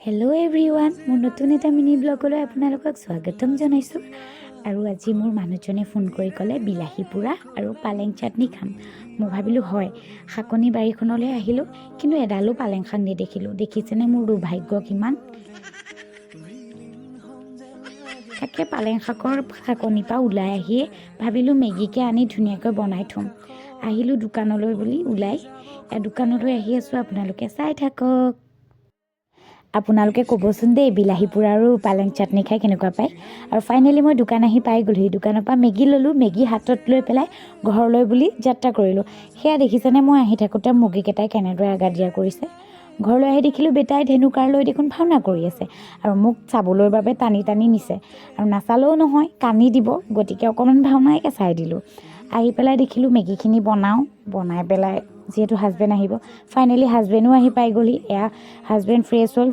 Hello' everyone, মোৰ নতুন এটা মিনি ব্লগলৈ আপোনালোকক স্বাগতম জনাইছোঁ। আৰু আজি মোৰ মানুহজনে ফোন কৰি ক'লে, বিলাহী পোৰা আৰু পালেং চাটনি খাম। মই ভাবিলোঁ হয়, শাকনি বাৰীখনলৈ আহিলোঁ, কিন্তু এডালো পালেং শাক নেদেখিলোঁ। দেখিছেনে মোৰ দুৰ্ভাগ্য কিমান? তাকে পালেং শাকৰ শাকনিৰ পৰা ওলাই আহিয়ে ভাবিলোঁ, মেগীকে আনি ধুনীয়াকৈ বনাই থ'ম। আহিলোঁ দোকানলৈ বুলি ওলাই, দোকানলৈ আহি আছোঁ, আপোনালোকে চাই থাকক। আপোনালোকে ক'বচোন দেই, বিলাহী পোৰা আৰু পালেং চাটনি খাই কেনেকুৱা পায়। আৰু ফাইনেলি মই দোকান আহি পাই গ'লোহি। দোকানৰ পৰা মেগী ল'লোঁ। মেগী হাতত লৈ পেলাই ঘৰলৈ বুলি যাত্ৰা কৰিলোঁ। সেয়া দেখিছেনে, মই আহি থাকোঁতে মুৰ্গীকেইটাই কেনেদৰে আগাদিয়া কৰিছে। ঘৰলৈ আহি দেখিলোঁ, বেটাই ধেনুকাৰ লৈ দেখোন ভাওনা কৰি আছে আৰু মোক চাবলৈ বাবে টানি টানি নিছে। আৰু নাচালেও নহয়, কান্দি দিব, গতিকে অকণমান ভাওনাকে চাই দিলোঁ। আহি পেলাই দেখিলোঁ মেগীখিনি বনাওঁ। বনাই পেলাই যিহেতু হাজবেণ্ড আহিব, ফাইনেলি হাজবেণ্ডো আহি পাই গ'লহি। এয়া হাজবেণ্ড ফ্ৰেছ হ'ল।